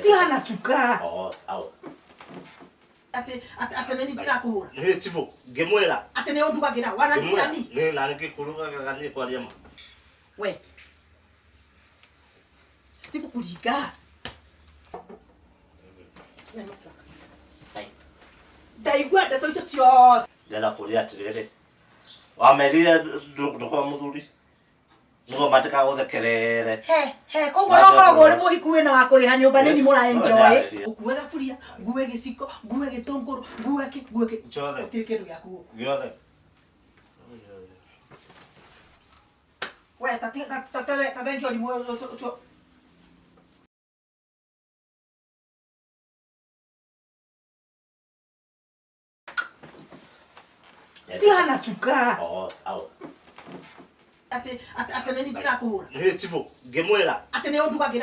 Tigana cuka. Oh, sawa. Atĩ atĩ atĩ nĩ niĩ ndĩrakũhũra. Nĩ chibũ, ngĩmwĩra. Atĩ nĩ ũndugagĩra wanandigĩra ni. Nĩ na nĩngĩkũrugagĩra niĩ kwaria ma. We. Nĩ gũkũringa. Ndaigua ndeto icio ciothe. Ndĩrenda kũria atĩrĩrĩ, wamerire ndũkorwo mũthuri nĩguo matikagũthekerere. He, he, koguo no ũkoragwo ũrĩ mũhiku wĩna wa kũrĩha nyũmba nĩ ni mũra enjoy. Ũkuue thaburia, ngue gĩciko, ngue gĩtũngũrũ, ngue kĩ, ngue kĩ. Ciothe. Gũtirĩ kĩndũ gĩaku gũkũ. Gĩothe. We, ta ta ta ta thengia ũrimũ ũcio. Tigana cuka. Oh, sawa. Atĩ atĩ atĩ nĩ niĩ ndĩrakũhũra. Nĩ chibũ, ngĩmwĩra. Atĩ nĩ ũndugagĩra.